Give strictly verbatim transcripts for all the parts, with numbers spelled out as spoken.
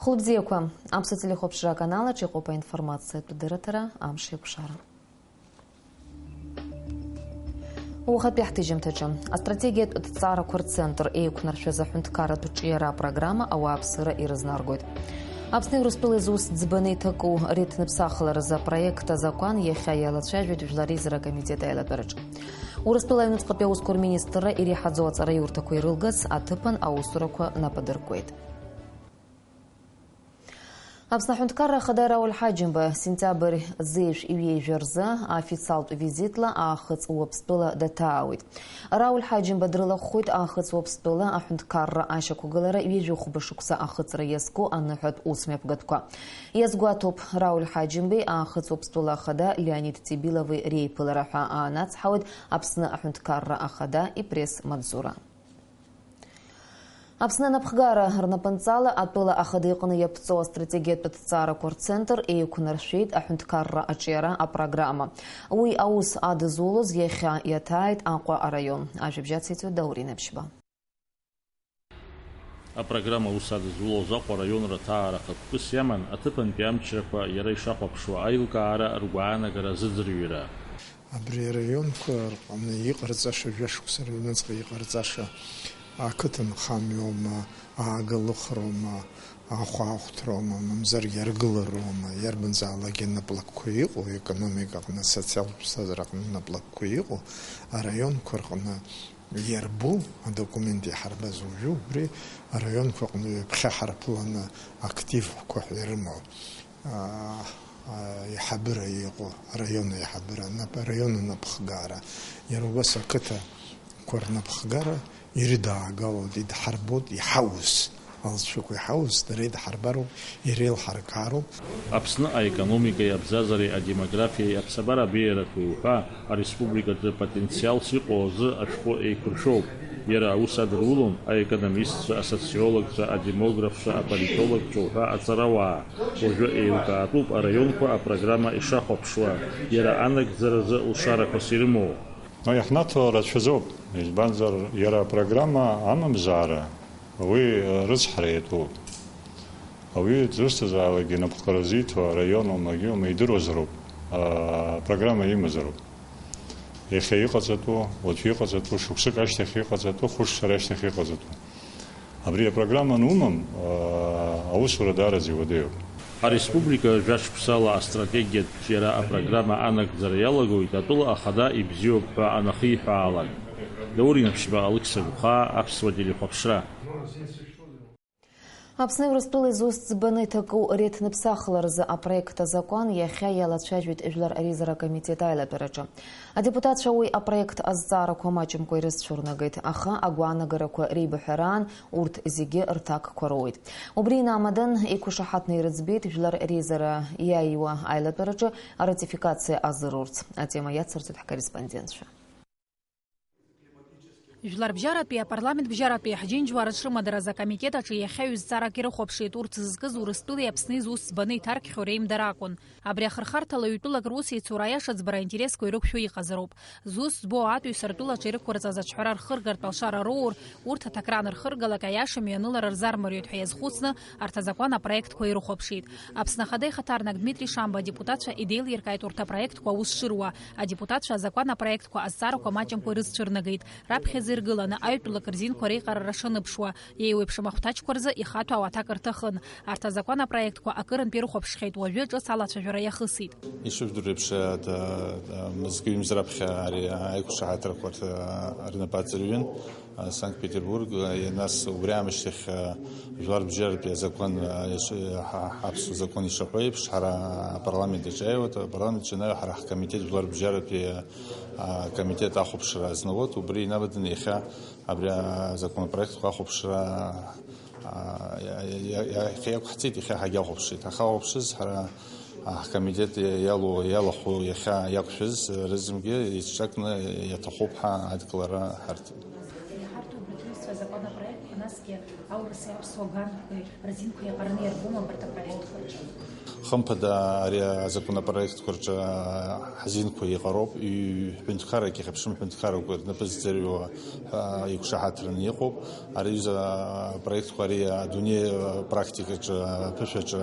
Хәылбзиақәа, Аԥсуа телехәаԥшра аканал аҿы иҟоуп аинформациатә дырраҭара Амш еиқәшара. Уахатәи ҳҭыжьымҭаҿы. Астратегиатә ҭҵаарақәа рцентр еиқәнаршәаз аҳәынҭқарратә ҿиара апрограмма ауааԥсыра ирызнаргоит. Аԥсни Урыстәылеи зус ӡбаны иҭаку реиҭныԥсахларазы апроект азакәан иахьа иалацәажәеит Жәлар реизара акомитет аилатәараҿы. Урыстәыла аҩныҵҟатәи аусқәа рминистрра иреиҳаӡоу аҵараиурҭақәа ирылгаз аҭыԥан аусурақәа нападыркуеит. Аԥсны аҳәынҭқарра ахада Рауль Ҳаџьымба сентиабр зеижә ҩажәа рзы официалтә визитла Аахыҵ Уаԥстәыла даҭаауеит. Рауль Ҳаџьымба дрылахәхоит Аахыҵ Уаԥстәыла аҳәынҭқарра ашьақәгылара ҩажәи хәба шықәса ахыҵра иазку аныҳәатә усмҩаԥгатәқәа. Иазгәаҭоуп, Рауль Ҳаџьымбеи Аахыҵ Уаԥстәыла ахада Леонид Ҵибилови реиԥылара ҳәа аанацҳауеит Аԥсны аҳәынҭқарра ахада ипресс-маҵзура. Аԥсны анапхгара рнапынҵала атәыла ахада иҟны иаԥҵоу астратегиатә ҭҵаарақәа рцентр еиқәнаршәеит аҳәынҭқарра аҿиара апрограмма. Уи аус адызулоз иахьа иаҭааит Аҟәа араион. Ажәабжь ациҵоит Даур Инаԥшьба. Апрограмма аус адызулоз Аҟәа араион раҭаара хықәкыс иаман, аҭыԥантәи амчрақәа иара ишахәаԥшуа аилкаара ргәаанагара азыӡырҩра. Абри араионқәа рҟны иҟарҵаша, жәашықәса рыҩныҵҟа иҟарҵаша ақыҭанхамҩоума, ааглыхроума, ахәаахәҭроума, мамзаргьы аргылароума, иарбанзаалакгьы наплакқәа иҟоу, економика аҟны, асоциалтә ԥсҭазаара аҟны наплакқәа иҟоу араионқәа рҟны иарбоу адокумент иаҳарбаз уажәы убри араионқәа аҟны ҩаԥхьа ҳарԥыланы активқәа ҳәа ирымоу аа, аа, аиҳабыра иҟоу, араион аиҳабыра, анап-, араион анапхгара, иара убас ақыҭақәа рнапхгара ирыдаагалоит, идҳарбоит, иҳаус, алҵшәақәа иҳаус, дара идҳарбароуп, иреилҳаркаароуп. Аԥсны аекономикеи абзазареи адемографиеи аԥсабара абеиарақәеи уҳәа ареспубликаҿы потенциалс иҟоу азы ашәҟәы еиқәыршәоуп. Иара аус адырулон аекономистцәа, асоциологцәа, адемографцәа, аполитологцәа уҳәа аҵарауаа. Уажәы еилкаатәуп араионқәа апрограмма ишахәаԥшуа, иара анагӡаразы лшарақәас ирымоу. Но иаҳнаҭо рацәаӡоуп, избанзар, иара апрограмма амамзаара, уи, э, рыцҳара иатәуп. Ауаҩы дызусҭазаалакгьы напхгара зиҭо араион оумагьы оума идыруазароуп, а, апрограмма имазароуп. Иахьа иҟаҵатәу, уаҵәы иҟаҵатәу, шықәсык ашьҭахь иҟаҵатәу, хәышықәса рашьҭахь иҟаҵатәу. Абри апрограмма анумам, аа, аусура даараӡа иуадаҩуп. Ареспублика жәашықәсала астратегиатә ҿиара апрограмма анагӡара иалагоит атәыла ахада ибзиоуп ҳәа анахиҳәаалак. Даур Инаԥшьба, Алықьса Гәхаа, Аԥсуа телехәаԥшра. Аԥсни Урыстәылеи зус ӡбаны иҭаку реиҭныԥсахларазы апроект азакәан иахьа иалацәажәеит Жәлар реизара акомитет аилатәараҿы. Адепутатцәа уи апроект азҵаарақәа маҷымкәа ирызцәырнагеит, аха агәаанагарақәа реибыҳәараан урҭ зегьы рҭакқәа роуеит. Убри инамадан, иқәышаҳаҭны ирыӡбеит Жәлар реизара иааиуа аилатәараҿы аратификациа азырурц. Атема иацырҵоит ҳкорреспондентцәа. Жәларбжьаратәи апарламент бжьаратәи ҳџьынџьуаа рыҽрымадаразы акомитет аҿы иахьа ҩ-зҵаарак ирыхәаԥшит, урҭ зызкыз Урыстәылеи Аԥсни зус ӡбаны иҭаркхьоу реимдара акәын. Абри ахырхарҭала ҩтәылак русеицура аиаша ӡбара аинтересқәа ирықәшәо иҟазароуп. Зус збо атәыҩса ртәылаҿы ирықәырҵаз аҽҳәара рхыргартә алшара роур, урҭ аҭакра анырхыргалак аиаша мҩанылара рзармариоит ҳәа иазхәыцны, арҭ азакәан апроектқәа ирыхәаԥшит. Аԥсны Ахада ихаҭарнак Дмитри Шамба адепутатцәа идеилиркааит урҭ апроектқәа аус шыруа. Адепутатцәа азакәан апроектқәа азҵаарақәа маҷымкәа ирызцәырнагеит, раԥхьаӡа иргыланы аҩтәылак рзинқәа реиҟарара шаныԥшуа, еиуеиԥшым ахәҭаҷқәа рзы ихаҭәаау аҭак рҭахын. Арҭ азакәан апроектқәа акырынтә ирыхәаԥшхьеит, уажәы ҿыц алацәажәара иахысит. Ишыжәдыруа еиԥш, а, а, мызкы ҩымз раԥхьа ари аиқәшаҳаҭрақәа рҭ-, а, рнапы аҵаҩын. Санкт-Петербург, нас убри аамышьҭахь, жәлар рыбжьаратәи азакәан, иши-, ҳа-, ҳаԥсуа закәан ишаҳәо еиԥш, ҳара апарламент аҿы иааиуеит, апарламент аҿы ианаҩ ҳара ҳкомитет, жәлар рыбжьаратәи акомитет ахәаԥшра азнауеит, убри инамаданы иахьа абри азакәанпроектқәа ахәаԥшра, а, иа-, иа-, иа-, иахьа иақәҳҵеит, иахьа ҳагьахәаԥшит. Ҳахьахәаԥшыз ҳара Ҳкомитет иалоу, иалахәу иахьа иақәшәаз рызынгьы еицҿакны иаҭахуп ҳәа адкылара ҳарҭеит. Иҳарҭоит абри аҩызцәа азакәан апроектқәа, нас Аурыси аԥсуа ганқәеи рзинқәа еиҟараны иарбома абарҭ апроектқәа рҿы? Хымԥада, ари азакәанпроектқәа рҿы ҳзинқәа еиҟароуп, ҩ-, ҳәынҭқаррак ихьыԥшым ҳәынҭқаррақәа рнапы зӡырҩуа ҳәа иқәшаҳаҭраны иҟоуп. Ари аҩыза апроектқәа ари адунеи практикаҿы, аԥышәаҿы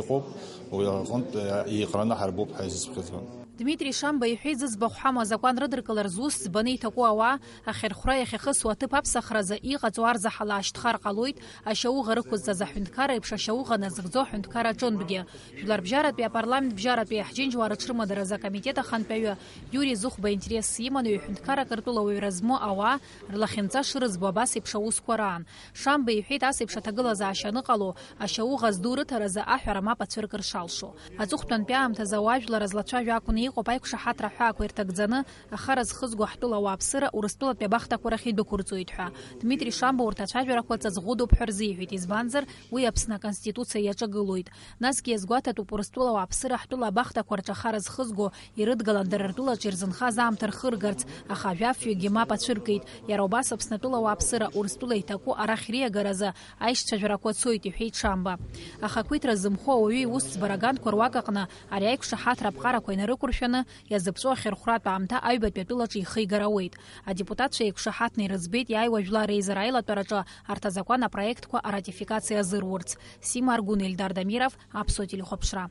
иҟоуп, уи аҟынтә еиҟараны ҳарбоуп ҳәа изысԥхьаӡон. Дмитри Шамба иҳәеит, зыӡбахә ҳамоу азакәан рыдыркылар зус ӡбаны иҭаку ауаа ахьырхәра иахьахысуа аҭыԥ аԥсахразы иҟаҵоу арзаҳал аашьҭхар ҟалоит, ашьауӷа рықәызҵаз аҳәынҭқарра еиԥш ашьауӷа назыгӡо аҳәынҭқарра аҿынтәгьы. Жәларбжьаратәи апарламентбжьаратәи ҳџьынџьуаа рыҽрымадара азы акомитет ахантәаҩы Иури Зыхәба интересс иманы ҩ-ҳәынҭқаррак ртәыла уаҩра змоу ауаа рлахьынҵа шырыӡбо абас еиԥш аусқәа раан. Шамба иҳәеит, ас еиԥш аҭагылазаашьа аныҟало, ашьауӷа зду рыҭаразы аҳәара мап ацәыркыр шалшо. Аҵыхәтәантәи аамҭазы ауаажәлар злацәажәо акәны иҟоуп аиқәшаҳаҭра аҳәаақәа ирҭагӡаны, ахара зхызго ҳтәыла ауааԥсыра Урыстәылатәи абахҭақәа рахь идәықәырҵоит ҳәа. Дмитри Шамба урҭ ацәажәарақәа ҵаҵӷәыдоуп ҳәа рзиҳәеит, избанзар, уи Аԥсны Аконституциа иаҿагылоит. Насгьы иазгәаҭатәуп Урыстәыла ауааԥсыра ҳтәыла абахҭақәа рҿы ахара зхызго, ирыдгалан дара ртәылаҿы ирзынхаз аамҭа рхыргарц, аха ажәафҩыгьы мап ацәыркит. Иара убас Аԥснытәыла ауааԥсыра Урыстәыла иҭаку арахь риагаразы аишьцәажәарақәа цоит, иҳәеит Шамба. Аха ақәиҭра зымхо ауаҩы иус ӡбара аганқәа руак аҟны ари аиқәшаҳаҭра аԥҟарақәа инарықәыршәаны, иазыԥҵәо ахьырхәратә аамҭа аҩбатәи атәылаҿы ихигар ауеит. Адепутатцәа еиқәшаҳаҭны ирыӡбеит иааиуа жәлар реизара аилатәараҿы арҭ азакәан апроектқәа аратификациа азыруырц. Сима Аргәын, Ельдар Дамиров, Аԥсуа телехәаԥшра.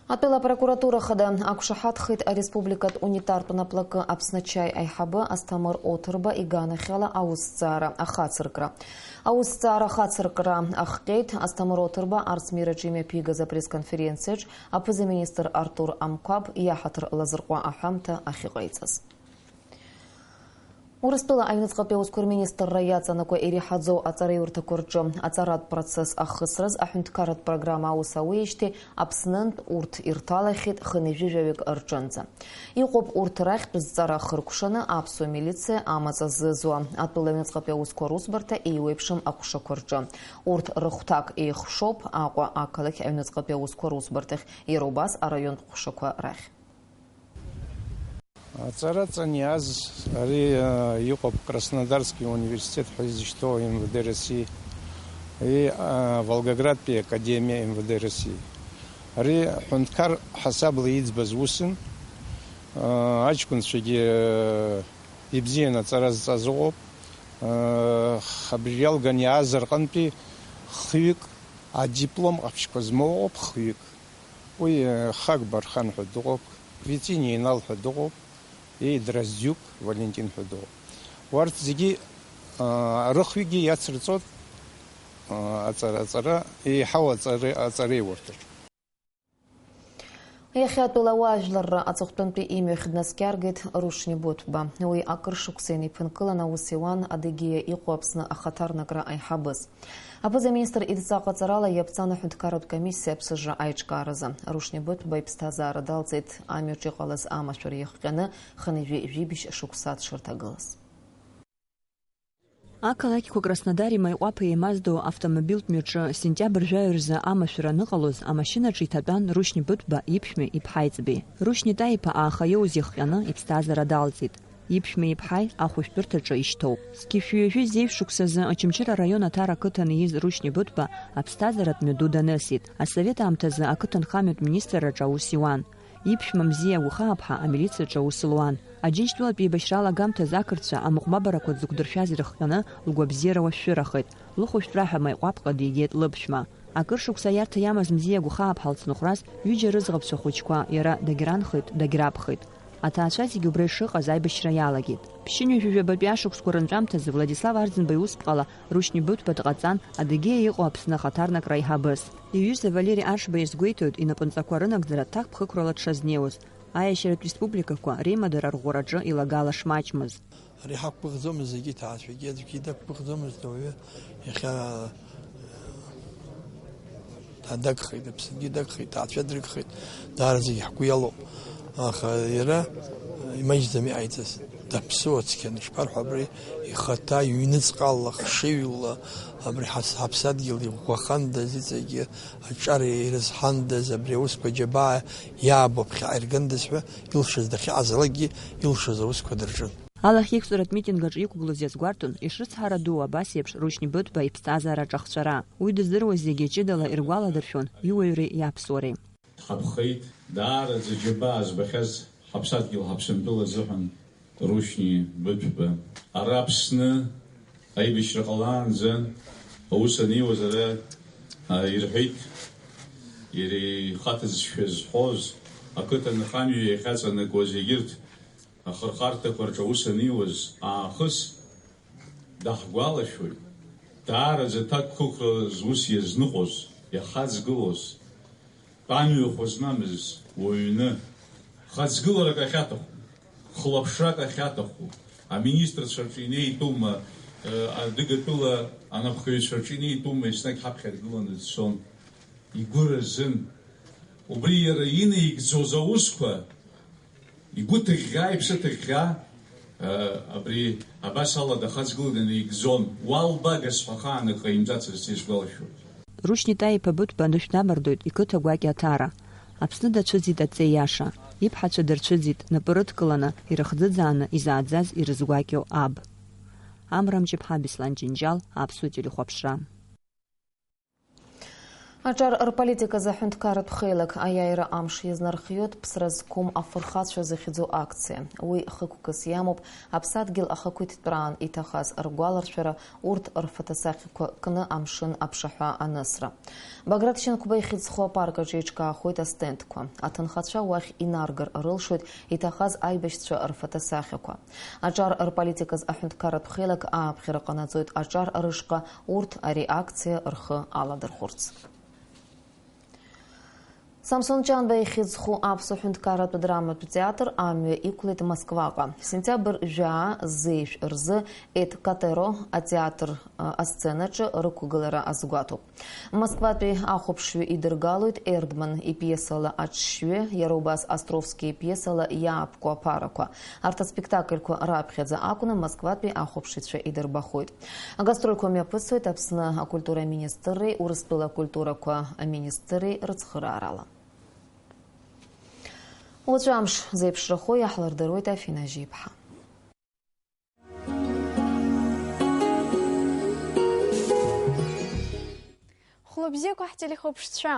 Атәыла апрокуратура хада ақәшаҳаҭхеит ареспубликатә унитартә наплакы Аԥсны ачаи аиҳабы Асҭамыр Оҭырба иганахьала аусҭҵаара ахацыркра. Аусҭҵаара ахацыркра ахҟьеит Асҭамыр Оҭырба Арсмираҿы имҩаԥигаз апресс-конференциаҿ аԥыза-министр Артур Амқәаб иаҳаҭыр лазырҟәуа аҳәамҭа ахьыҟаиҵаз. Урыстәыла аҩныҵҟатәи аусқәа рминистрра иаҵанакуа иреиҳаӡоу аҵараиурҭақәа рҿы аҵаратә процесс ахысраз аҳәынҭқарратә программа аус ауеижьҭеи Аԥснынтә урҭ ирҭалахьеит хынҩажәи жәаҩык рҿынӡа. Иҟоуп урҭ рахьтә зҵара хыркәшаны аԥсуа милициа амаҵ азызуа, атәыла аҩныҵҟатәи аусқәа русбарҭа еиуеиԥшым аҟәшақәа рҿы. Урҭ рыхәҭак еихшоуп Аҟәа ақалақь аҩныҵҟатәи аусқәа русбарҭахь, иара убас араионтә ҟәшақәа рахь. Аҵара ҵан иааз ари, а, иҟоуп Краснодарский университет ҳәа изышьҭоу М В Д России, и, а, Волгоградтәи академиа М В Д России. Ари ҳәынҭқар ҳасабла иӡбаз усын, а, аҷкәынцәагьы, а, ибзианы аҵара зҵаз ыҟоуп. А, абри иалган иааз рҟынтәи хҩык адиплом ҟаԥшьқәа змоу ыҟоуп, хҩык. Уи, э, Хагба Архан ҳәа дыҟоуп, Витиниа Инал ҳәа дыҟоуп, и Дроздиук Валентин ҳәа дыҟоуп. Урҭ зегьы, а, рыхҩыкгьы иацырҵоит, а, аҵара, аҵара, еиҳау аҵара, аҵареиурҭаҿ. Иахьатәыла ауаажәларра аҵыхәтәантәи имҩахь днаскьаргеит Рушьни Быҭәба. Уи акыр шықәса инеиԥынкылан аус иуан Адыгеиа иҟоу Аԥсны ахаҭарнакра аиҳабыс. Аԥыза-министр идҵа ҟаҵарала иаԥҵан аҳәынҭқарратә комиссиа аԥсыжра аиҿкааразы. Рушьни Быҭәба иԥсҭазаара далҵит амҩаҿ иҟалаз амашәыр иахҟьаны хынҩажәи жәибжь шықәса дшырҭагылаз. Ақалақьқәа Краснодари Маиҟәаԥи еимаздоу автомобильтә мҩаҿы сентиабр жәаҩа рзы амашәыр аныҟалоз, амашьынаҿы иҭатәан Рушьни Быҭәба иԥшәмеи иԥҳаи ҵби. Рушьни Таиԥа ааха иоуз иахҟьаны иԥсҭазаара далҵит. Иԥшәмеи иԥҳаи ахәышәтәырҭаҿы ишьҭоуп. Зқьи шәи ҩажәи зеижә шықәсазы Очамчыра араион Аҭара ақыҭан ииз Рушьни Быҭәба аԥсҭазааратә мҩаду данысит. Асовет аамҭазы ақыҭанхамҩатә министрраҿы аус иуан. Иԥшәма Мзиа Гәхааԥҳа амилициаҿы аус луан. Аџьынџьтәылатә еибашьра алагамҭазы ақырҭцәа амыҟәмабарақәа дзықәдыршәаз ирыхҟьаны лгәабзиара уашәшәырахеит. Лыхәышәтәра ҳәа Маиҟәаԥҟа дигеит лыԥшәма. Акыр шықәса аиарҭа иамаз Мзиа Гәхааԥҳа лцынхәрас ҩыџьа рыӡӷабцәа хәыҷқәа иара дагьранхеит, дагьраԥхеит. Аҭаацәа зегьы убра ишыҟаз аибашьра иалагеит. Ԥшьынҩажәи жәабатәи ашықәсқәа рынҵәамҭазы Владислав Арӡынба иусԥҟала Рушьни Быҭәба дҟаҵан, Адыгеиа иҟоу Аԥсны ахаҭарнакра аиҳабыс. Иҩыза Валери Аршба иазгәеиҭоит, инапынҵақәа рынагӡара ҭакԥхықәрала дшазнеиуаз, аиашьаратә республикақәа реимадара арӷәӷәараҿы илагала шмаҷмыз. Ари ҳақәгәыӷӡомызт зегьы, иҭаацәагьы аӡәгьы дақәгәыӷӡомызт ауаҩы. Иахьа, э, дагхеит, аԥсынгьы дагхеит, иҭаацәа дрыгхеит, даара зегьы ҳгәы иалоуп. Аха иара, э, имаҷӡам иҟаиҵаз. Даԥсуа цқьан, ишԥарҳәо, абри ихаҭа иҩныҵҟала, хшыҩла, абри ҳас-, ҳаԥсадгьыл иӷәӷәахандаз, иҵегьы аҿар ирызҳандаз, абри аусқәа џьабаа иаабо ԥхьаҟа иргандаз ҳәа, илшаз дахьыҟазалакгьы илшоз аусқәа дырҿын. Алахьеиқәҵаратә митинг аҿы иқәгылоз иазгәарҭон ишрыцҳара ду абас еиԥш Рушьни Быҭәба иԥсҭазаара аҿахцәара. Уи дыздыруаз зегьы ҷыдала иргәаладыршәон иуаҩреи иаԥсуареи. Ҳаԥхеит, даараӡа џьабаа збахьаз ҳаԥсадгьыл ҳаԥсынтәыла азыҳәан Рушьни Быҭәба. Ара Аԥсны аибашьра ҟалаанӡа аус аниуаз ара, а, ирҳәеит, иара ихаҭыӡшәа зҳәоз, ақыҭа нхамҩа иахьаҵанакуаз егьырҭ ахырхарҭақәа рҿы аус аниуаз аахыс даҳгәалашәоит, даараӡа аҭакԥхықәра зус иазныҟәоз, иахаҵгылоз, тәамҩахә знамыз уаҩны, хаҵгыларак ахьаҭаху, хылаԥшрак ахьаҭаху, аминистрцәа рҿы инеитәума, э, адыгатәыла анапхгаҩцәа рҿы инеитәума, еснагь ҳаԥхьа дгыланы дцон. Игәы разын. Убри иара инаигӡоз аусқәа, игәы ҭыӷьӷьаа, иԥсы ҭыӷьӷьаа, э, абри абас ала дахаҵгыланы инаигӡон. Уалбага сҳәахаан акы ҟаимҵацызт, сизгәалашәоит. Рушьни Таиԥа Быҭәба анышә набардоит иқыҭа гәакьа Аҭара. Аԥсны дацәыӡит аҵеи иаша, иԥҳацәа дырцәыӡит, напы рыдкыланы, ирыхӡыӡааны изааӡаз ирызгәакьоу аб. Амра Мҷыԥҳа, Беслан Џьынџьал, Аԥсуа телехәаԥшра. Аҿар рполитиказы аҳәынҭқарратә хеилак аиааира амш иазнархиоит ԥсра зқәым афырхацәа захьӡу акциа. Уи хықәкыс иамоуп аԥсадгьыл ахақәиҭтәраан иҭахаз ргәаларшәара, урҭ рфотосахьақәа кны амшын аԥшаҳәа анысра. Баграт Шьынқәба ихьӡ зху апарк аҿы еиҿкаахоит астендқәа. Аҭынхацәа уахь инаргар рылшоит иҭахаз аибашьцәа рфотосахьақәа. Аҿар рполитиказ аҳәынҭқарратә хеилак ааԥхьара ҟанаҵоит аҿар рышҟа урҭ ари акциа рхы аладырхәырц. Самсон Ҷанба ихьӡ зху аԥсуа ҳәынҭқарратә драматә театр амҩа иқәлеит Москваҟа. Сентиабр жәаа зеижә рзы Эд Катеро атеатр, а, асценаҿы рықәгылара азгәаҭоуп. Москватәи ахәаԥшҩы идыргалоит Ердман ипиесала Аҽшьҩы, иара убас Островски ипиесала Иаапкуа аԥарақәа. Арҭ аспектакльқәа раԥхьаӡа акәны Москватәи ахәаԥшыҩцәа идырбахоит. Агастрольқәа мҩаԥысуеит Аԥсны акультура аминистрреи Урыстәыла акультурақәа аминистрреи рыцхыраарала. Уаҵәы амш зеиԥшрахо иаҳлырдыруеит Афина Жьиԥҳа. Хәлыбзиақәа ҳтелехәаԥшцәа!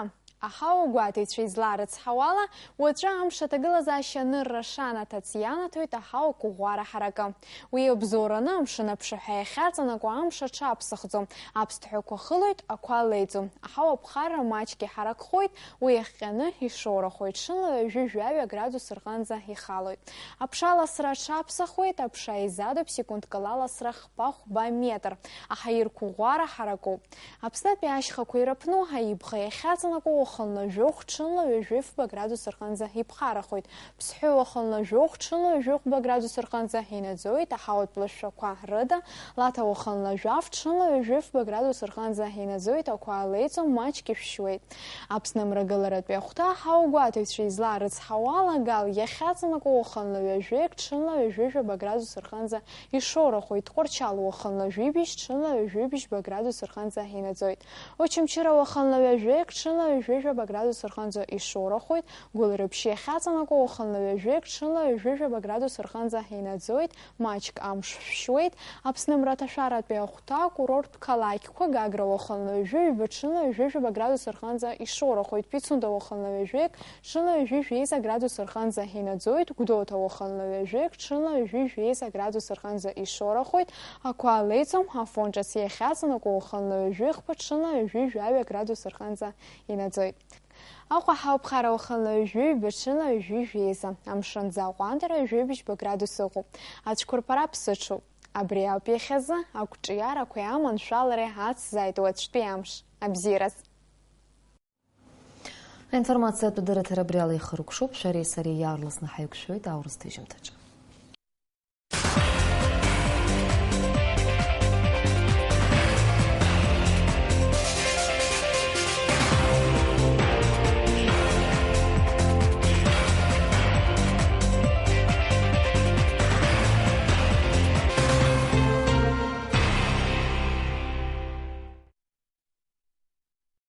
Аҳауа гәаҭаҩцәа излаарыцҳауала, уаҵәы амш аҭагылазаашьа анырра шанаҭац ианаҭоит аҳауа қәыӷәӷәара ҳаракы. Уи абзоураны амшын аԥшаҳәа иахьаҵанакуа амш аҽаԥсахӡом, аԥсҭҳәақәа хылоит, ақәа леиӡом. Аҳауа ԥхарра маҷк иҳаракхоит, уи иахҟьаны ишоурахоит, ҽынла ҩажәи жәаҩа градус рҟынӡа ихалоит. Аԥша аласра аҽаԥсахуеит, аԥша еизадоуп секундкала аласра хԥа-хәба метр, аҳаирқәыӷәӷәара ҳаракуп. Аԥснытәи ашьхақәа ирыԥну аибӷа иахьаҵанакуа уахынла жәохә, ҽынла ҩажәи-фба градус рҟынӡа иԥхарахоит. Ԥсҳәы уахынла жәохә, ҽынла ҩажәи-хәба градус рҟынӡа инаӡоит, аҳауатә лашәақәа рыда, Лаҭа уахынла жәаф, ҽынла ҩажәи-фба градус рҟынӡа инаӡоит, ақәа леиӡом, маҷк ишәшьуеит. Аԥсны мрагыларатәи ахәҭа аҳауа гәаҭаҩцәа излаарыцҳауала, Гал иахьаҵанакуа уахынла ҩажәеик, ҽынла ҩажәи-жәаба градус рҟынӡа ишоурахоит, Тҟәарчал уахынла жәибжь, ҽынла ҩажәибжьба градус рҟынӡа инаӡоит. Очамчыра уахынла ҩажәеик, ҽынла ҩажәи-жәаба градус рҟынӡа ишоурахоит, Гәылрыԥшь иахьаҵанакуа уахынла ҩажәеик, ҽынла ҩажәи-жәаба градус рҟынӡа инаӡоит, маҷк амш шәшьуеит. Аԥсны мраҭашәаратәи ахәҭа акурорттә қалақьқәа Гагра уахынла ҩажәи ҩба, ҽынла ҩажәи-жәаба градус рҟынӡа ишоурахоит, Пицунда уахынла ҩажәеик, ҽынла ҩажәи жәеиза градус рҟынӡа инаӡоит, Гәдоуҭа уахынла ҩажәеик, ҽынла ҩажәи жәеиза градус рҟынӡа ишоурахоит, ақәа леиӡом, Афон ҿыц иахьаҵанакуа уахынла ҩажәи хԥа, ҽынла ҩажәи жәаҩа градус рҟынӡа инаӡоит. Аҟәа ҳауԥхара уахынла ҩажәи ҩба, ҽынла ҩажәи жәеиза, амшын аӡы аҟәандара ҩажәи бжьба градус ыҟоуп. Ацәқәырԥара ԥсыҽуп. Абри ауп иахьазы ақәҿиарақәеи аманшәалареи ацзааит уаҵәтәи амш. Абзиараз! Аинформациатә дырраҭара абри ала ихыркәшоуп, шәареи сареи иаарласны ҳаиқәшәоит аурыс ҭыжьымҭаҿы.